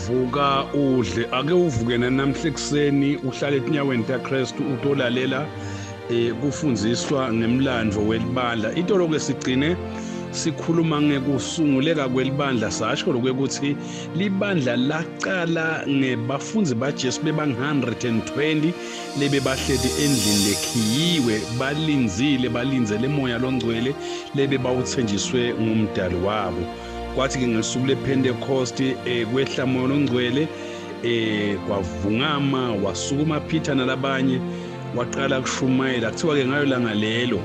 Vuka udle, ake uvuke nanamhla ekuseni uhlale etinyaweni taKristu utolalela kufundziswa ngemlandvo welibandla. Itolo ke sigcine sikhuluma ngekusunguleka kwelibandla, sasho lokuthi libandla laqala ngebafundzi baJesu bebang-120 lebebahleti endlini lekhiyiwe balindzile, balindzele moya longcwele lebebawutsenjiswe ngumdali wabo. Kwathi-ke ngesuku lePhentekoste kwehla moya longcwele, kwavungama, wasukuma Peter nalabanye waqala kushumayela. Kuthiwa-ke ngayo langa lelo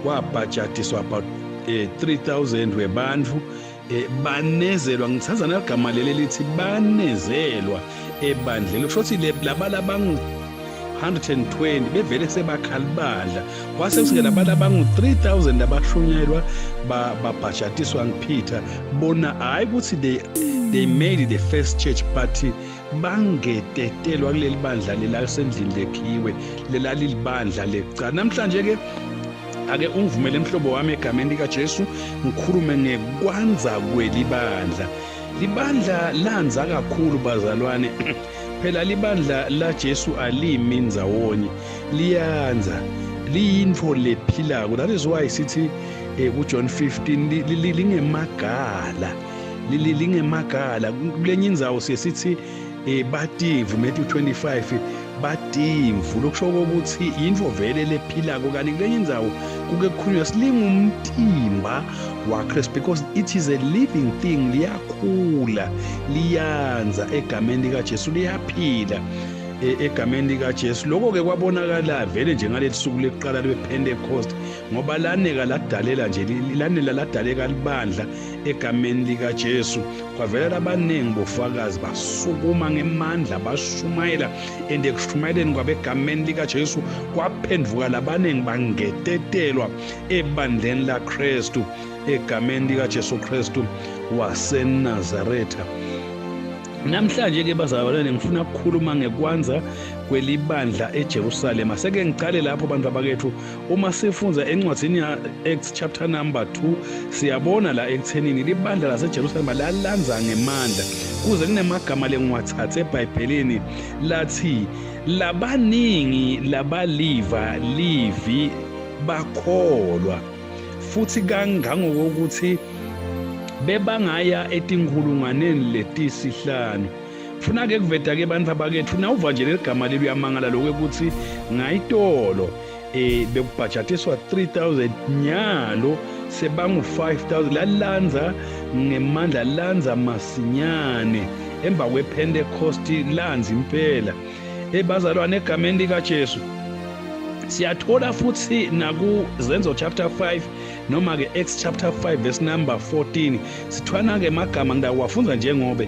kwabhajadiswa about 3000 webantfu, banezelwa. Ngithanda naligama leli lithi banezelwa ebandleni, kusho ukuthi laba labangu 120 bevele sebakhala ibandla, kwase kusike laba labangu 3000 abashunyelwa babhajatiswa nguPeter. Bona hayi ukuthi they made the first church, but bangetetelwa kuleli bandla lelasendlini lekhiwe lelalilibandla lekucala. Namhlanje ke ake ungivumele mhlobo wami egameni likaJesu ngikhulume ngekwanza kwelibandla. Libandla lanza kakhulu bazalwane. Phela libandla la Jesu alimi ndzawonye, liyanza, liyintfo lephilako. That is why sithi kuJohn 15 lingemagala, lingemagala. Kulenye indzawo siye sithi batimvu, Matthew 25 batimvu, lokusho ukuthi yintfo vele lephilako. Kanti kulenye indzawo kuke kukhulunywa silingumtimba waKristu, because it is a living thing, liyakhula, liyanza egameni likaJesu, liyaphila egameni likaJesu. Lokho-ke kwabonakala vele nje ngaleli suku lekuqala lwePentecost, ngoba laneka ladalela nje, lanela ladaleka libandla egameni likaJesu. Kwavela labaningi bofakazi basukuma ngemandla bashumayela, and ekushumayeleni kwabo egameni likaJesu kwaphenduka labaningi bangetetelwa ebandleni laKristu egameni likaJesu Kristu waseNazaretha. Namhlanje ke bazalwane ngifuna ukukhuluma ngekwanza kwelibandla eJerusalema. Seke ngicale lapho bantu abakethu, uma sifunza encwadini ya Acts chapter number 2 siyabona la ekuthenini libandla laseJerusalema lalanza ngemandla, kuze kunemagama lengiwathathe eBhayibhelini lathi labaningi labaliva livi bakholwa, futhi kangangokuthi bebangaya etinkhulungwaneni letisihlanu. Funa ke kuveta ke bantu abakethu, nawuva nje leli gama leli uyamangala lokho ukuthi ngayitolo bekubhajatiswa 3000 nyalo sebangu 5000. Lalanza ngemandla, lanza masinyane emva kwePentecost, lanza impela ebazalwane egameni likaJesu. Siyathola futhi nakuZenzo chapter 5 noma ke Acts chapter 5 verse number 14, sithwana ke magama ngidawafunza njengobe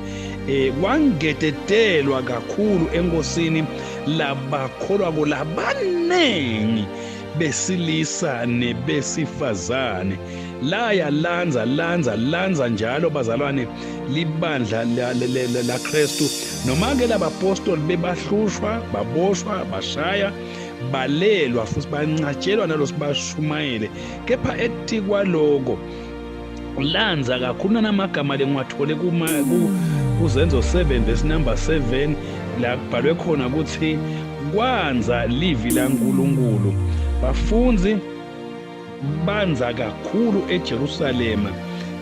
kwangetetelwa kakhulu enkosini labakholwa kulabaningi besilisa nebesifazane. Laya lanza lanza lanza njalo bazalwane libandla la Kristu, noma ke labapostoli bebahlushwa, baboshwa, bashaya, balelwa futhi bancatshelwa nalosibashumayele, kepha ethi kwaloko lanza kakhulu. Namagama lengiwathole kuma kuZenzo 7 verse number 7 la kubhalwe khona ukuthi kwanza livi laNkulunkulu, bafunzi banza kakhulu eJerusalema,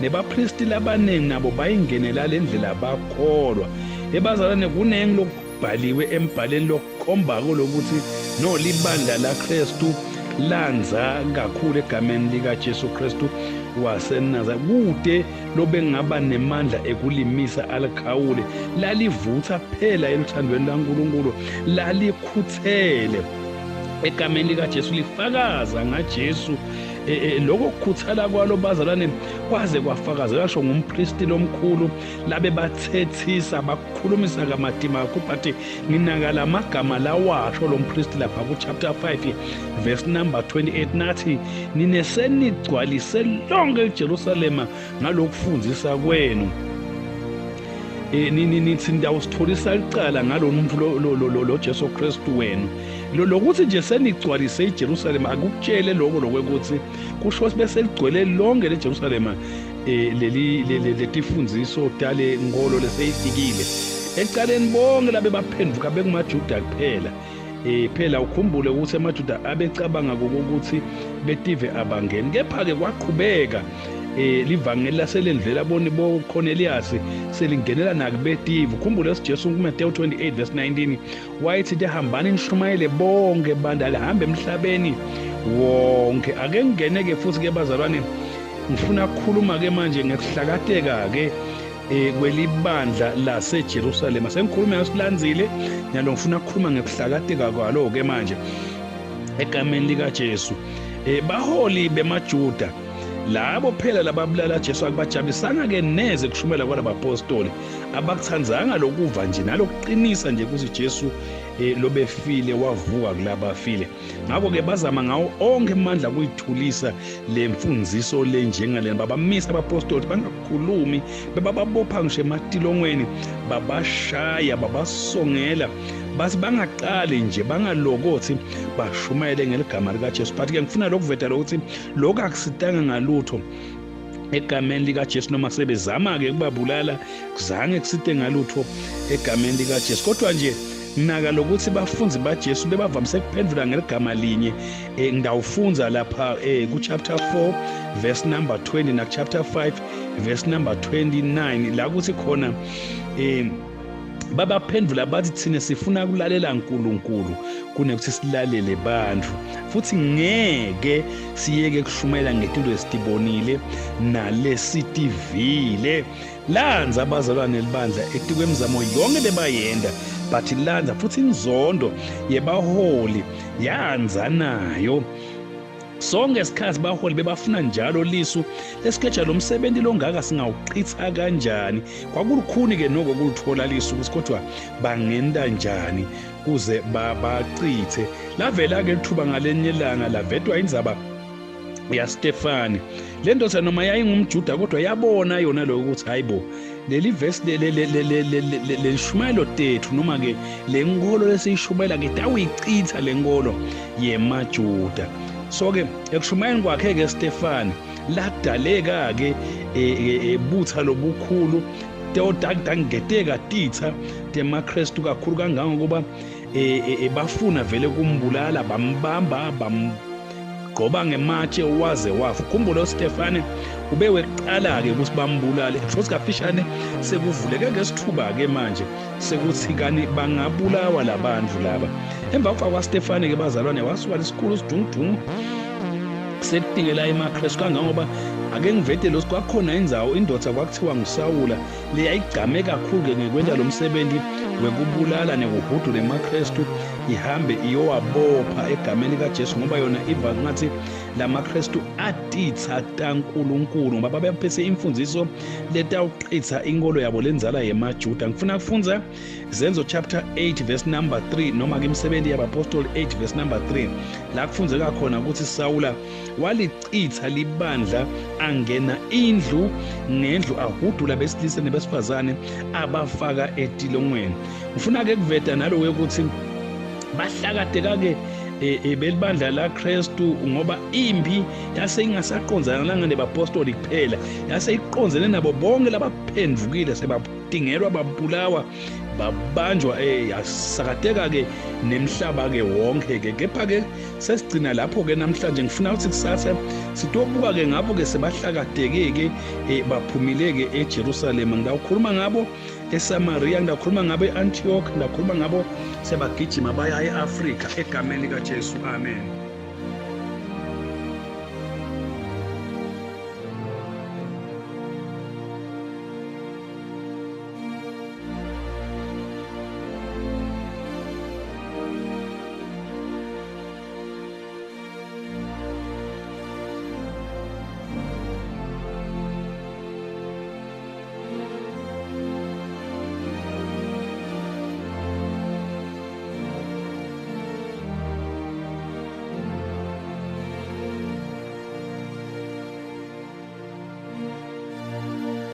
nebapristi labaningi nabo bayingenela le ndlela bakholwa. Ebazalwane kuningi lokubhaliwe embhaleni lokukhombako lokuthi no libandla laKristu lanza kakhulu egameni likaJesu Kristu waseNazaretha. Kude lobengaba nemandla ekulimisa alikhawule, lalivutha phela eluthandweni laNkulunkulu, lalikhuthele egameni likaJesu, lifakaza ngaJesu. Lokho kukhuthala kwalo bazalwane kwaze kwafakazelwa sho ngumpristi lomkhulu, labe bathethisa bakhulumisa kamatima kakhulu. But nginaka lamagama lawasho lo mpristi lapha ku chapter 5 verse number 28, nathi nine senigcwalise lonke iJerusalema ngalokufundisa kwenu, nithi ndawusitholisa icala ngalo muntu lo Jesu Kristu wenu. Lokuthi nje senigcwalise iJerusalema akukutshele lokho lokwekuthi kusho bese ligcwele lonke leJerusalema leli letifundziso tale nkolo leseyifikile. Ekuqaleni bonke labe baphenduka bekumaJuda kuphela. Phela ukhumbule ukuthi amaJuda abecabanga ukuthi betive abangeni, kepha-ke kwaqhubeka livangeli laselendlela boni bo Cornelius selingenela nakubetive. Ukhumbule uJesu kuMateyu 28 verse 19 wayethi nje hambani nishumayele bonke bantu, alihambe emhlabeni wonke. Ake ngingene-ke futhi-ke bazalwane, ngifuna ukukhuluma-ke manje ngekuhlakateka-ke kwelibandla laseJerusalema. Sengikhulume ngasilandzile nyalo, ngifuna ukukhuluma ngekuhlakateka kwalo-ke manje egameni likaJesu. Baholi bemaJuda labo phela lababulala Jesu akubajabisanga ke neze kushumela kwalabapostoli, abakuthandzanga lokuva nje nalokuqinisa nje ukuthi Jesu lobefile wavuka kulabafile. Ngakho-ke bazama ngawo onke amandla ukuyithulisa le mfundiso le njengalena. Babamisa abapostoli bangakhulumi, bebababopha ngisho ematilongweni, babashaya, babasongela, bathi bangaqali nje, bangalokothi bashumayele ngeligama likaJesu. But-ke ngifuna lokuveta lokuthi lokhu akusitanga ngalutho egameni likaJesu, noma sebezama-ke ukubabulala kuzange kusite ngalutho egameni likaJesu. Kodwa nje naka lokuthi bafunzi baJesu bebavamise kuphendula ngeligama linye. Ngidawufunza lapha ku-chapter 4 verse number 20 na chapter 5 verse number 29, la kuthi khona babaphendula bathi thina sifuna ukulalela uNkulunkulu kunekuthi silalele bantu, futhi ngeke siyeke kushumayela ngetinto esitibonile nalesitivile. Lanza abazalwane libandla etikwemizamo yonke lebayenda, but lanza futhi inzondo yebaholi yanza nayo. Sonke isikhathi baholi bebafuna njalo lisu lesikeja lo msebenzi longaka singawuqitha kanjani. Kwakulukhuni-ke noko kulithola lisu ukuthi kodwa bangenta njani kuze babachithe. Lavela-ke lithuba ngalenye ilanga lavetwa indzaba yaStefani. Le ndoda noma yayingumJuda kodwa yabona yona lokho ukuthi hayibo leli verse lelishumayelo tethu noma ke le nkolo lesiyishumayela ke tawuyichitha le nkolo yemaJuda. So ke ekushumayeni kwakhe ke Stefani ladaleka ke ebutha lobukhulu teotangeteka titha temaKristu kakhulu kangangokuba bafuna vele kumbulala, bambamba bamgqoba ngematshe waze wafa. Ukhumbule uStefane ube wekuqala-ke ukuthi bambulale. Futhi kafishane sekuvuleke ngesithuba-ke manje sekuthi kani bangabulawa labantu laba. Emva kokufa kwaStefane-ke bazalwane wasuka lesikhulu sidungudungu sekutingela emaKristu, kangangoba ake ngivete losi kwakhona indzawo indoda kwakuthiwa nguSawula leyayigcame kakhulu-ke ngekwenta lo msebenzi wekubulala nekuhudula emaKristu, ihambe iyowabopha egameni likaJesu, ngoba yona iva ngathi lamaKristu atitha taNkulunkulu, ngoba babephethe imfundiso letawuqitha inkolo yabo lenzala yemaJuda. Ngifuna kufundza Zenzo chapter 8 verse number 3 noma ke imisebenzi yabapostoli 8 verse number 3, la kufundzeka khona ukuthi Sawula walichitha libandla, angena indlu ngendlu ahudula besilisa nebesifazane abafaka etilongweni. Ngifuna ke kuveta nalowo ukuthi bahlakadeka-ke belibandla laKristu, ngoba impi yase ingasaqonzana nebapostoli kuphela, yase iqonzene nabo bonke labaphendvukile, sebatingelwa, babulawa, babanjwa, yasakateka-ke nemhlaba-ke wonke-ke. Kepha-ke sesigcina lapho-ke namhlanje. Ngifuna ukuthi kusasa sitobuka-ke ngabo-ke sebahlakadeke-ke baphumile-ke eJerusalema. Ngidawukhuluma ngabo eSamaria, ngidakhuluma ngabo e-Antioch, ngidakhuluma ngabo sebagijima baya e-Afrika egameni likaJesu. Amen.